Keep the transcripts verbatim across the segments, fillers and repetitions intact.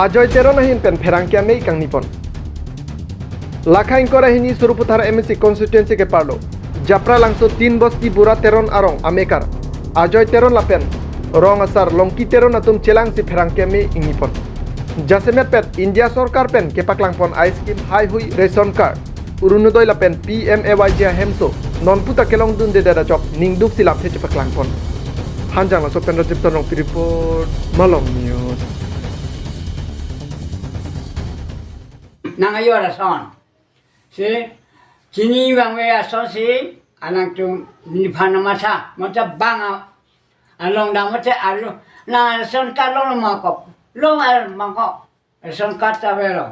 Ajoy Teron ahin pen pherangke amei kangni pon. Lakha ingkoi ra hini Sarupathar M A C constituency keparlo Japra Langso Tin Bosti Bura Teron arong amekar Ajoy Teron lapen rong asar Longki Teron atum chelangsi pherangke amei ingni pon. Jasemet pet India sorkar pen kepaklang pon a scheme haihui ration card, Orunodoi lapen P M A Y G ahemso non puta kelongdundedet ajok ningduk si lamthe chepaklang pon. Hanjang Langso pen Rajib Tonrong pi report, Malong News. Nang ayo rason. Si, chini bang we ason si, anang tum niphan nama sa, mata bang a, along dam mata alu, na ration card long mangkok, long al mangkok, ration card ta velo.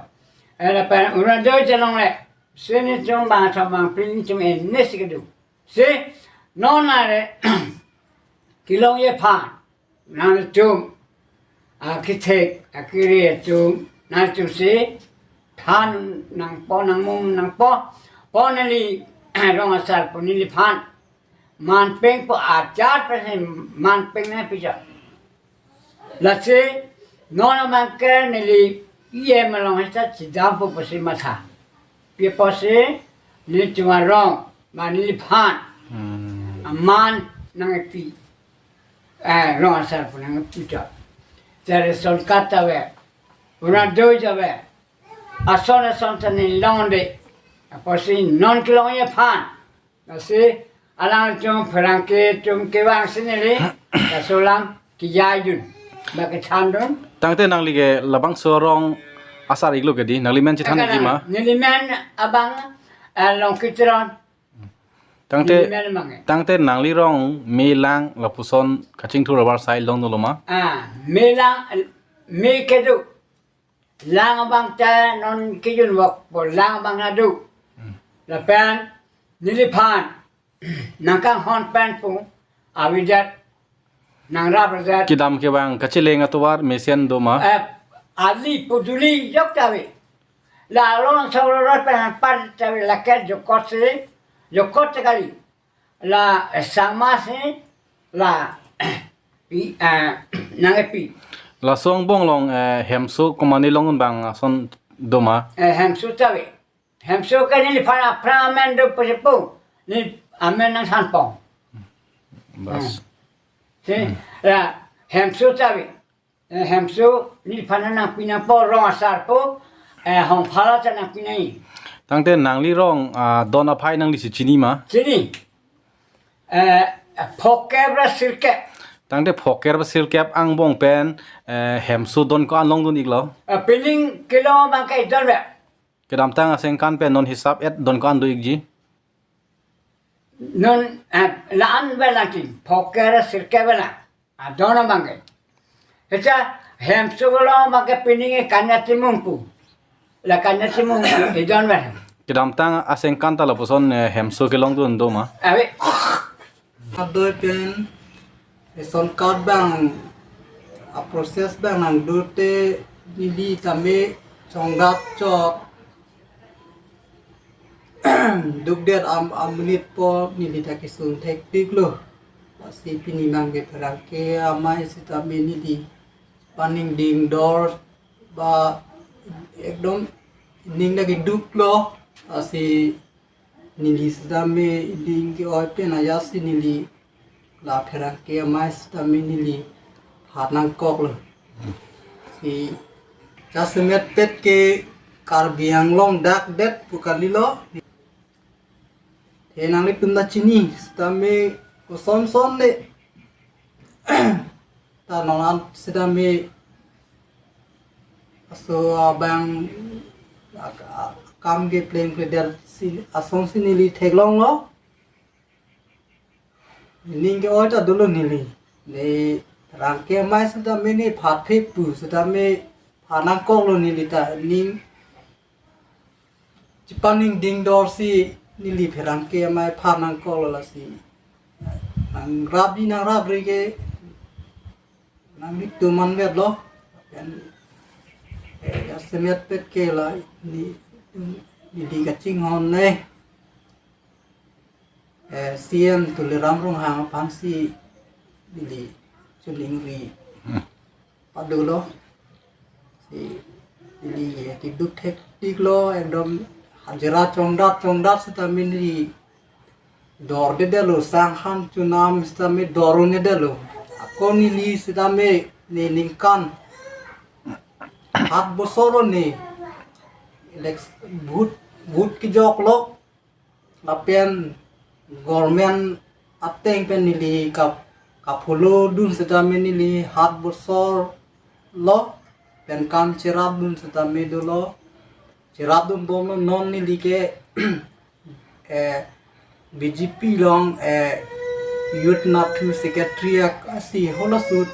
Era pen Orunodoi chelong le, sini tum bang sa bang pin tum en nesi kedu. Si, non are, kelongji aphan, nangtum, akithek, akiri atum, nangtum si, than nangpo, nangmung nangpo, po neli, rong asar po neliphan, man peng po achar pasi, man peng nangpijak. Lasi, non amang ke neli, iye malong hita chidam po pasi matha. Pi apotsi, nelitum arong, ma neliphan, Hmm. aman nangpi. Eh, rong asar po nangpi to. Jare ration card ta ave, Orunodoi ta ave, ason ason ta neli longde. Apotsi non kelongji aphan, lasi alangtum pherangke atum kevang si neli, laso alam kejaidun, ba kethandun. Tangte nangli ke labangso arong asar iklo ke dei, nangli men chethan ikji ma? Neli men abang, eh, Longki Teron. Tangte, neli men abang, eh. Tangte nangli rong me lang lapuson kachingthur abar sai longdunlo ma? Ah, me lang, me kedo. Lang abang ta non kejun vok po, lang abang nado. Hmm. Lapen neliphan nangkanghon pen pu avedetji, nangrapdetji. Kedam kevang kacheleng atovar mesen do ma? Eh, ali puduli jok ta ave. La long sauro rot pen par ta ave, lake jokot si, jokot ta kali. La, eh, sangma si, la, pi, eh, nangpi. Laso angbong along, eh, hemso komatne longdun abang ason do ma? Eh, hemso ta ave. Hemso ke neliphan aphrang amen do pusi pu. Ne amen nangthan pon. Bas. Hmm. Si, Hmm. la, hemso ta ave. Eh, hemso neliphan nangpi nangpo, rong asar po, eh, hongphala ta nangpi nangji. Tangte nangli rong, ah, don aphai nangli si chini ma? Chini. Eh, phokep ra sirkep. Tangte phokep ra sirkep angbong pen, eh, hemso don ko-an longdun iklo? Eh, pining kelong abang ke don ave. Kedamtang asengkan pen non hisap et don ko-an do ikji? Non, eh, la-an ave lang tin, phokep ra sirkep ave lang. Adon abang ke. Heta hemso kelong abang ke pining kanya timung pu. La kanya timung pu, edon ave. Kedamtang asengkan ta lapuson, eh, hemso kelongdun do ma? Ave. Adoi pen ration card abang, a-process abang nangdote neli tame chongdat chot. Dukdet am, amonit po neli ta kesung thekpiklo. Lasi pini abang ke pherangke amei sitame neli paning dingdor ba ekdom ning ta keduklo. Lasi neli sitame ning ke-oi pen ajat si neli la pherangke amei sitame neli phan nangkoklo. Si jasemet pet ke Karbi Anglong dak det pu kalilo. Te nanglitum ta chini sitame koson son le. Ta non an sitame laso abang ak-, ak-, akam kepleng kledet si ason si neli theklonglo. Ning ke-oi ta dolo neli. Ne pherangke amei sitame ne phan thek pu sitame phan nangkoklo neli ta ning chepaning dingdor si neli pherangke amei phan nangkoklo lasi. Nangrapji nangrapre ke nanglitum anvetlo. Pen, eh, jasemet pet ke la ne, neli kachinghon ne. Eh, C M Tuliram Ronghang aphan si neli choningri Hmm. padolo. Neli keduk thektik lo, ekdom hajira chongdat chongdat sitame neli dordedetlo, sang ham chunam sitame dor-un-edetlo. Ako neli sitame ne ningkan hat bosor lo ne elec-, vote, vote kejoklo. Lapen government ateng pen neli kap-, kapholodun sitame neli hat bosor lo, pen kam cherapdun sitame dolo. Cherapdunbomlo, non neli ke eh, B J P along, eh, Youth Nathu Secretary ak-, asi holo sut,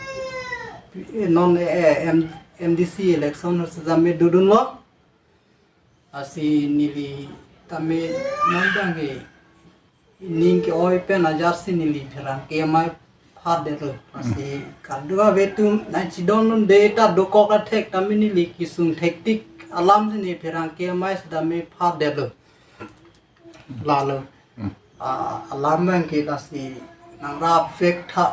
eh, non, eh, M-, M D C election sitame dodunlo. Lasi neli tame non abang ke ning ke-oi pen ajar si neli pherangke amei phatdetlo. Lasi kadokave atum nangchidondunde ta dokok athek tame neli kesung thektik alam si ne pherangke amei sitame phatdetlo. Lalo. Hmm. Ah, alam abang ke lasi nangrapvek tha.